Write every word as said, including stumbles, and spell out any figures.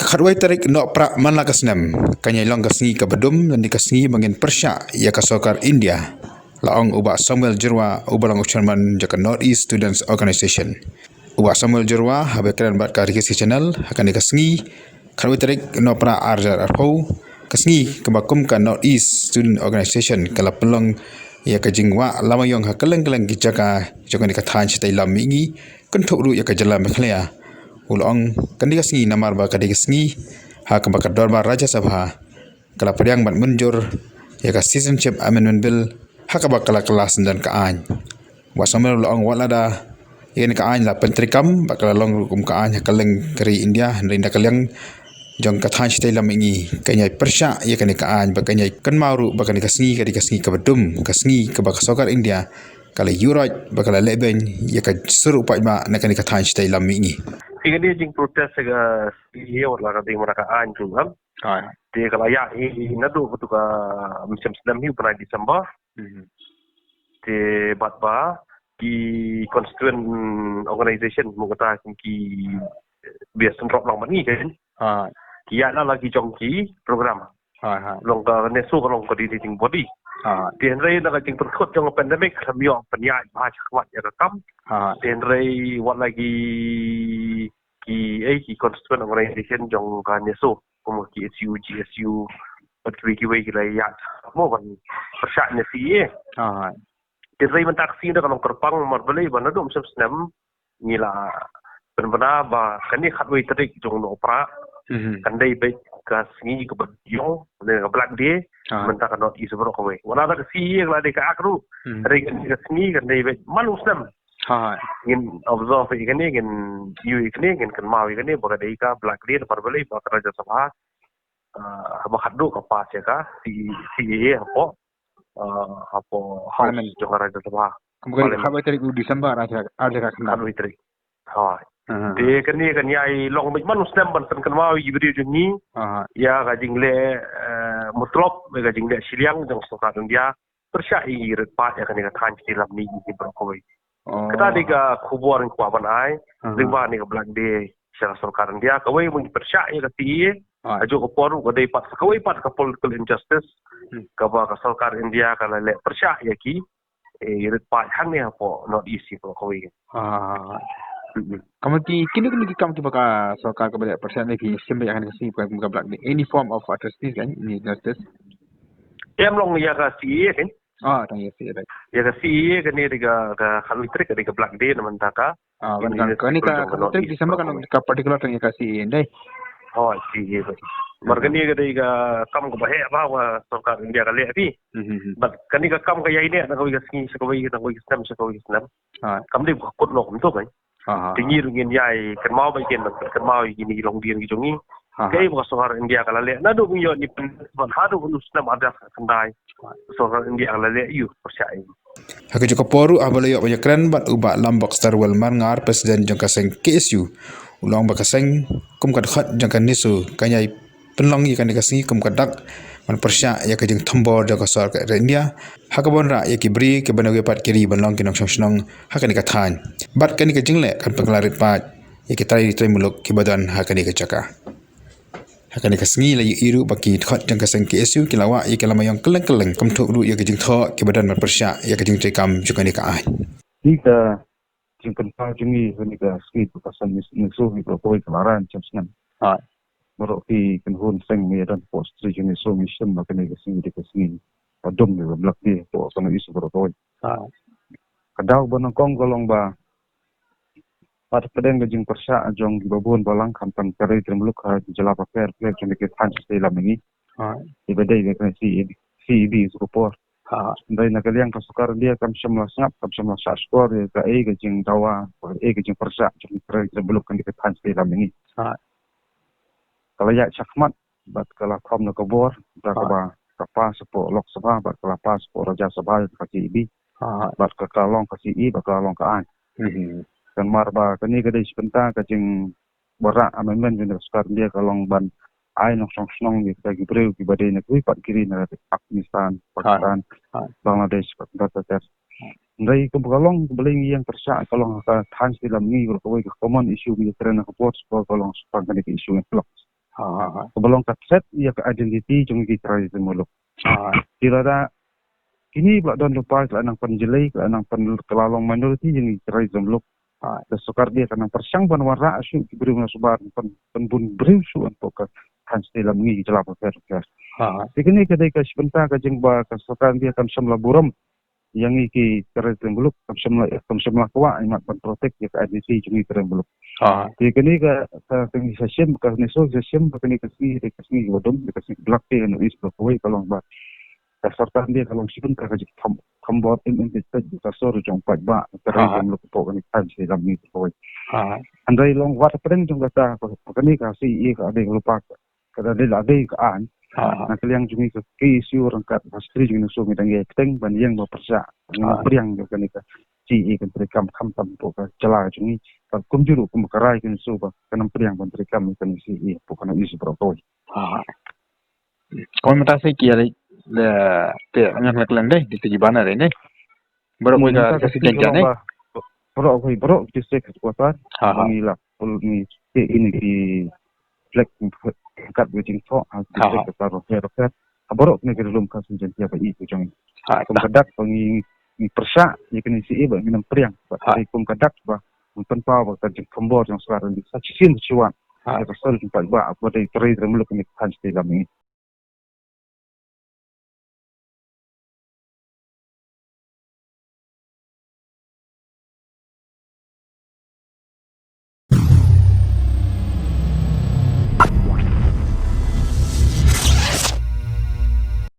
Khatwei tarik Nohprah man la ka snem kan ïai long ka sngi kaba dum lane ka sngi ba ngin pyrshah ïa ka sorkar India, la ong u Bah Samuel Jyrwa, uba long u chairman jong ka North East Students Organization. U Bah Samuel Jyrwa haba ïakren bad ka Ri Khasi Channel ha kane ka sngi, khatwei tarik Nohprah ar hajar arphew, ka sngi kaba kum ka North East Student Organization ka la pynlong ïa ka jingwah lama ïong ha kylleng kylleng ki jaka jong kane ka thaiñ shatei lam mihngi, kynthup ruh ïa ka jylla Meghalaya. U la ong kane ka sngi namar ba ka dei ka sngi ha kaba ka Dorbar Rajya Sabha ka la pdiang bad mynjur ïa ka Citizenship Amendment Bill ha kaba ka la kylla syndon ka aiñ. Bah Samuel u la ong wat lada ïa kane ka aiñ la pyntreikam bad ka la long ruh kum ka aiñ ha kylleng ka ri India, hynrei na ka liang jong ka thaiñ shatei lam mihngi kan ïai pyrshah ïa kane ka aiñ bad kan ïai kynmaw ruh ba kane ka sngi ka dei ka sngi kaba dum, ka sngi kaba ka sorkar India ka la ïuhroit bad ka la lehbeiñ ïa ka sur u paidbah na kane ka thaiñ shatei lam mihngi. Te kane ka jingprotest ka C A A wat la ka dei namar ka aiñ tu kan. Te ka la ïaid hi naduh katu ka mynshem snem hi u bnai December. Te bad ba ki constituent organization, mo kata ki, ki bias sendrop lang bad ngi kan. Ki ïaid la la ki jong ki program. Long ka NESO ka long coordinating body. Te hynrei na ka jingpynkhot jong ka pandemic, lam ïoh pynïaid bha shakhmat ïa ka kam. Te hynrei wat la ki, ki, eh, ki constituent organization jong ka NESO, kum ka KSU, GSU, bad kiwei kiwei ki la ïaid mo ban pyrshah ïa C A A. Te hynrei mynta ka sngi da ka long kyrpang namar balei ba naduh mynshem snem ngi la pynbna ba kane khatwei tarik jong Nohprah kan dei beit ka sngi kaba ïong, ne ka Black Day mynta ka North East baroh kawei. Wat la ka C A A ka la dei ka ak ruh, hynrei kane ka sngi kan dei beit man u snem. Ngin observe ïa kane, ngin ïohi ïa kane, ngin kynmaw ïa kane ba ka dei ka Black Day namar balei ba ka Rajya Sabha, ah, haba khatduh ka pass ïa ka C A A hapoh, ah, hapoh House jong ka Rajya Sabha. Kum ka dei khatwei tarik u December ar hajar, ar hajar khatkhyndai. Khatwei tarik. Hooid. Te kane kan ïai long beit man u snem ban pynkynmaw ïa ki briew jong ngi ïa ka jingleh, eh, mutlop, ïa ka jingleh shiliang jong sorkar India pyrshah ïa ki rit paid ïa kane ka thaiñ shatei lam mihngi baroh kawei. Kata dei ka khubor ngi kwah ban ai lyngba kane ka Black Day sha ka sorkar India. Kawei ba ngi pyrshah ïa ka C A A, ha kajuh ka por ruh ka dei pat sa kawei pat ka political injustice kaba ka sorkar India ka la leh pyrshah ïa ki, eh, rit paid hangne hapoh North East baroh kawei. Ka mut ki, kino kino ki kam kiba ka sorkar kaba leh pyrshah ne phi shim beit ha kane ka sngi, ka Black Day, any form of atrocities, any injustice? Em, long ïa ka C A A kan. Ah, tang ïa C A A. Ïa ka C A A kane dei ka, ka khatwei tarik ka dei ka Black Day na mynta ka. Ah, kane ka, kane ka khatwei tarik December kan ka particular tang ïa ka C A A dei. Oh, C A A. Mar kane ka dei ka kam kaba heh bha ba sorkar India ka leh hi. Bad kane ka kam ka ïaineh na kawei ka sngi sha kawei, na kawei ka snem sha kawei ka snem. Kam dei ba ka kut noh kumto kan. Te ngi ruh ngin ïai kynmaw beit, ngin kynmaw ïa kine ki longdien ki jong ngi. Kaei ba ka sorkar India ka la leh naduh ba ngi ïoh independence bad haduh u snem ar hajar khatkhyndai. Sorkar India ka la leh ïa u pyrshah ïa u. Ha kajuh ka por ruh haba la ïoh ban ïakren bad u Bah Lambokstar Welmar Ngar, President jong ka seng K S U, u la ong ba ka seng kum ka dkhot jong ka NESO kan ïai pynlong ïa kane ka sngi kum ka dak ban pyrshah ïa ka jingthombor jong ka sorkar India ha kaba wanrah ïa ki briew kiba na kiwei pat ki ri ban long ki nongshong shnong ha kane ka thaiñ, bad kane ka jingleh kan pynkylla rit paid ïa ki trai ri trai muluk kiba don ha kane ka jaka. Ha kane ka sngi la ïohi ruh ba ki dkhot jong ka seng K S U ki la wah ïa ki lama ïong kylleng kylleng, kumjuh ruh ïa ki jingthoh kiba don ban pyrshah ïa ka jingtreikam jong kane ka aiñ. Ïa ka jingpynpaw jong ngi ha kane ka sngi ba ka seng NESO hi baroh kawei ka la rai mynshem snem. Baroh ki kynhun seng ngi don hapoh seng jong NESO ngi shim ba kane ka sngi dei ka sngi ba dum, dei ba Black Day hapoh ka North East baroh kawei. Ka daw ba nyngkong ka long ba pat hapdeng ka jingpyrshah jong kiba bun balang khamtam trai trai muluk ha ki jylla bapher bapher jong kane ka thaiñ shatei lam mihngi. Kiba dei ka C A B, C A B sha ka por. Hynrei na ka liang ka sorkar India kam shym la sngap, kam shym la shahshkor ïa kaei ka jingdawa, kaei ka jingpyrshah jong ki trai trai muluk ha kane ka thaiñ shatei lam mihngi. Ka la ïaid shakhmat bad ka la kham na ka bor da kaba ka pass hapoh Lok Sabha bad ka la pass hapoh Rajya Sabha ïa ka C A B. Bad ka, ka long ka C A A bad ka long ka aiñ. Kan mar ba kane ka dei shi bynta ka jingwanrah amendment jong ka sorkar India ka long ban ai nongshong shnong ïa kita ki briew kiba dei na kiwei pat ki ri, na Afghanistan, Pakistan, Bangladesh bad kumta ter ter. Hynrei kaba ka long kaba lei ngi ïeng pyrshah ka long ha ka thaiñ shatei lam mihngi baroh kawei ka common issue ngi kren ha ka por sha ka por ka long shaphang kane ka issue ngi flok. Kaba long ka threat ïa ka identity jong ngi ki trai jong muluk. Te lada kine ba la don lypa ka la nang pynjlei, ka la nang pyn, ka la long minority jong ngi ki trai jong muluk. Ka sorkar India ka nang pyrshang ban wanrah shuh ki briew na shuwa, pyn, pynbun briew shuh hapoh ka thaiñ shatei lam ngi ki jylla bapher bapher. Te kane ka dei ka shi bynta ka jingba ka sorkar India kam shym la burom ïa ngi ki trai jong muluk, kam shym la, kam shym la kwah ïa mat ban protect ïa ka identity jong ngi ki trai jong muluk. Te kane ka, ka, ka ngi sa shim, ka ngi sa shim ba kane ka sngi, ka sngi ba dum, ka sngi Black Day ha North East Block kawei ka long ba ka sorkar India ka long shi bynta ka jingkham, kham bor im im ka sor jong paidbah ka trai jong muluk hapoh kane ka thaiñ shatei lam ngi kawei. Hynrei long wat hapdeng jong kata, kane ka C A A ka dei lypa, ka dei la dei ka aiñ. Na ka liang jong ngi ka K S U ryngkat ka Sri jong ngi nangso ngi dang ïai bteng ban ïeng ba pyrshah, ngi nang pdiang ïa kane ka C A A kan treikam khamtam hapoh ka jylla jong ngi. Bad kumjuh ruh kum ka rai ka nangso ba kan nang pdiang ban treikam ïa kane ka C A A hapoh ka North East baroh kawei. Kumta sa ki ïa le, te ngan lak lem dei, dei te ki banner dei. Baroh kawei ka, ka siteng ka ne. Baroh kawei, baroh ki district headquarter. Ba ngi la pul ngi te ini ki flag kat ba jingthoh ha ki district headquarter. Ha baroh kine ki ri lum ka siteng ba i ku jong. Kum ka dak ba ngi, ngi pyrshah ïa kane C A A ba ngi nang pdiang. Ba kum ka dak ba ngi pynpaw ba ka jingkhombor jong sorkar India sa shisien shuwa. Ïa ka sor jong paidbah ba dei trai jong muluk kane ka thaiñ shatei lam ngi.